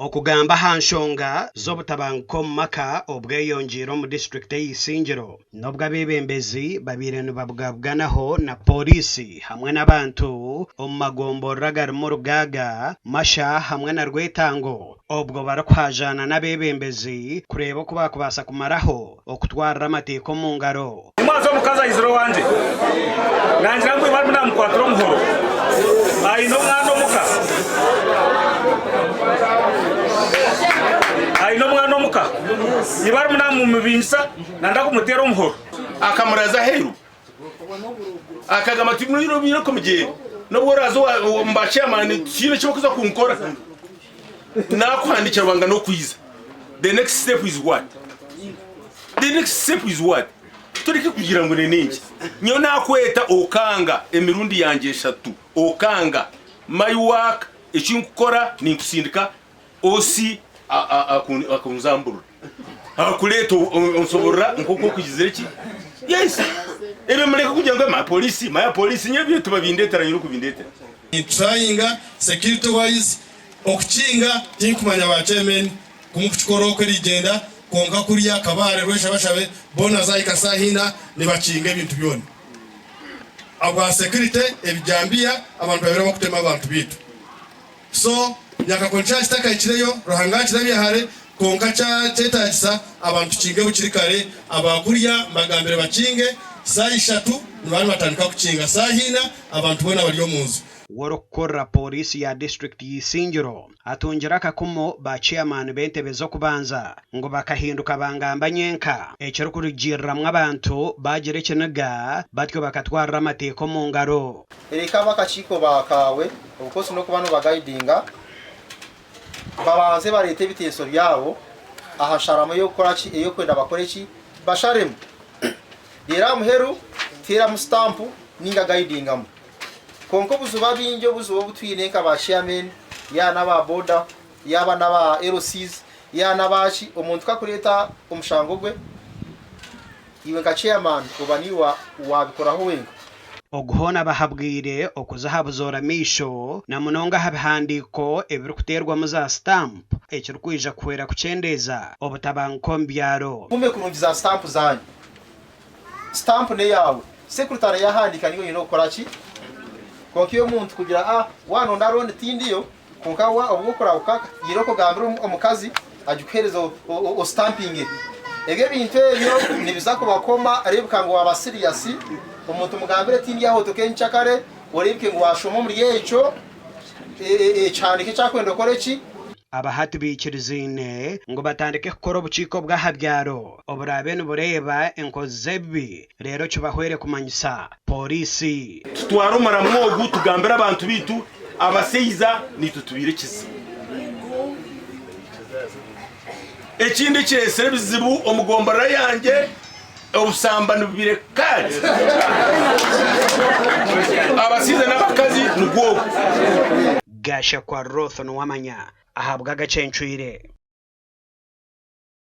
Okugamba aha nshonga z'obutabanguko omu maka obweyongyeire omu disiturikiti ey'Isingiro n'obu abeebembezi babaire nibabugabuganaho na pooriisi hamwe n'abantu omu magomborora agarimu Rugaaga, Masha hamwe na Rwetango obwo barikuhaajaana n'abeebembezi kureeba oku baakubaasa kumaraho okutwarira amateeka omu ngaro. Omwazi omukazi aizire owangye nangira ngu iba arimu namukwatira omuhoro aine omwana omuka aine omwana omuka iba arimu namumubingisa nanda kumuteera omuhoro. Akamuraza aheeru akagamba ati mwire kumugyenda nobu oraaze omu ba chairman tihaine eki barikuza kunkora nakuhandikira banga nokwiza the next step is what the next step is what tureke kugira ngu nenenki nyowe nakweta okanga emirundi yangye eshatu okanga my work ekinkukora ninkusindika osi akunzamburura akureeta onsoborora nkoku okugizire ki yes ebyo mureke kugira ngu my police my police nyowe ebyo tibabindetera nyine okubindetera. Nitutrayinga security wise okukinga tinkumanya ba chairman kumukukikora oku erigyenda kwonka kuriya Kabale Rweshabashabe boona zahika saaha ina nibakinga ebintu byona ahabwa security ebijambiya abantu babaire bakutema abantu beitu so nyakakoni kyaba kitakahikireyo Ruhanga akirabye hare kwonka kyetagisa abantu tukinge bukiri kare aba kuriya mbagambire bakinge saaha ishatu nibaba nibatandika kukinga saaha ina Abantu boona bari omu nju. Orikukurira Pooriisi ya disiturikiti y'Isingiro atungire akakumu ba ceyamaani b'entebe z'okubanza ngu bakahinduka bangamba nyenka ekirikurugiiriramu abantu baagira ekiniga batyo bakatwarira amateeka omu ngaro. Reka ab'akakiiko ba kaawe obukosi n'okuba nobagaidinga babanze bareete ebiteeso byabo aha nsharamu ey'okukora ki, ey'okwenda bakore ki, basharemu. Reero aha muheru teeramu sitampu nainga gaidingamu. Kwonka obuzibu abaingi obuzibu obu twine nka ba chairman, yaaba n'aba boda, yaaba n'aba LCs, yaaba n'aba ki, omuntu ku arikureeta omushango gwe, iwe nka chairman oba niiwe waabikoraho wenka. Ogu hoona bahabwire okuza aha buzoora maisho na munonga aha bihandiiko ebirikuteerwamu za sitampu ekirikwija kuhwera kukyendeeza obutabanguko omu byaro. Mukuume kurungi za sitampu zaanyu. Sitampu n'eyaawe. Sekuritare yaahandiika niiwe oine okukora ki? Kwonka iwe omuntu kugira ah waanonda looni tindiyo kwonka obu okurahuka irooko ogambire omukazi agikuheereze ositampinge. Ebyo ebintu ebyo nibiza kubakoma reebeka ngu waaba siriyasi, omuntu mugambire tindi aho otuuke nyenkyakare oreebeke ngu waashoma omuri ekyo ekihandiiko eki arikwenda okore ki? Aba hati baikirizaine ngu batandike kukora obukiiko obw'aha byaro oburaabe nibureeba enkozi z'ebibi reero kibahwere kumanyisa pooriisi. Tutware omuramwa ogu tugambire abantu baitu abasaiza naitwe tubaire ekizibu. Ekindi ekireetsire ebizibu omu gomborora yangye obusambani bubire kare abasaiza n'abakazi nigwo ogu. Gashakwa Ruth Nuwamanya ahabw'agacencwire.